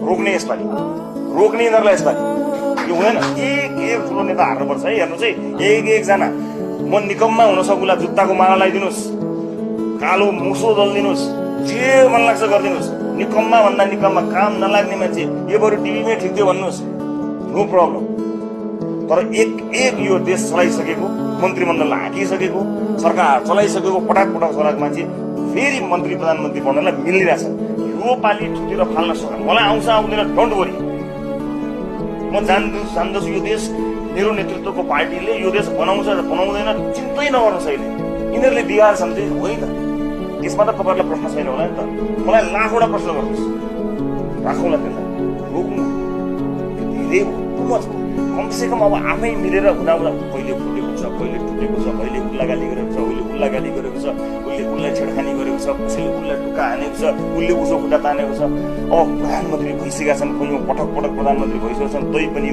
रोक्ने यसपालि, रोक्ने यिनीहरूलाई यसपालि। यो हुँदैन। एक ठुलो नेता हार्नुपर्छ है। हेर्नुहोस् है, एकजना म निकममा हुन सकुला, जुत्ताको माला लगाइदिनुहोस्, कालो मुसो दलिदिनुहोस्, जे मन लाग्छ गरिदिनुहोस्। निकममा भन्दा निकममा काम नलाग्ने मान्छे यो बरु टिभीमै ठिक थियो भन्नुहोस्, नो प्रब्लम। तर एक यो देश चलाइसकेको, मन्त्रीमण्डल हाँकिसकेको, सरकार चलाइसकेको, पटक चलाएको मान्छे फेरि मन्त्री प्रधानमन्त्री बन्नलाई मिलिरहेछ। यो पालि ठुटेर फाल्न सक्छ। मलाई आउँछ आउँदैन डोन्ट वरी, म जान्दछु यो देश मेरो नेतृत्वको पार्टीले यो देश बनाउँछ बनाउँदैन चिन्तै नगर्नुहोस्। अहिले यिनीहरूले बिगार्छन् होइन, त्यसमा त तपाईँहरूलाई प्रश्न छैन होला नि त। मलाई लाखवटा प्रश्न गर्नुहोस्, राखौँला त्यसलाई, रोक्नु धेरै मच हो। कमसेकम अब आफै मिलेर हुँदा कहिले फुटेको छ, कहिले टुटेको छ, कहिले उल्ला गाली गरेको छ, उसले उल्ला गाली गरेको छ, उसले उसलाई छेडखानी गरेको छ, कसैले उसलाई टुक्का हानेको छ, उसले उसो खुट्टा तानेको छ। अब प्रधानमन्त्री भइसकेका छन्, कोही पटक प्रधानमन्त्री भइसकेका छन्, तै पनि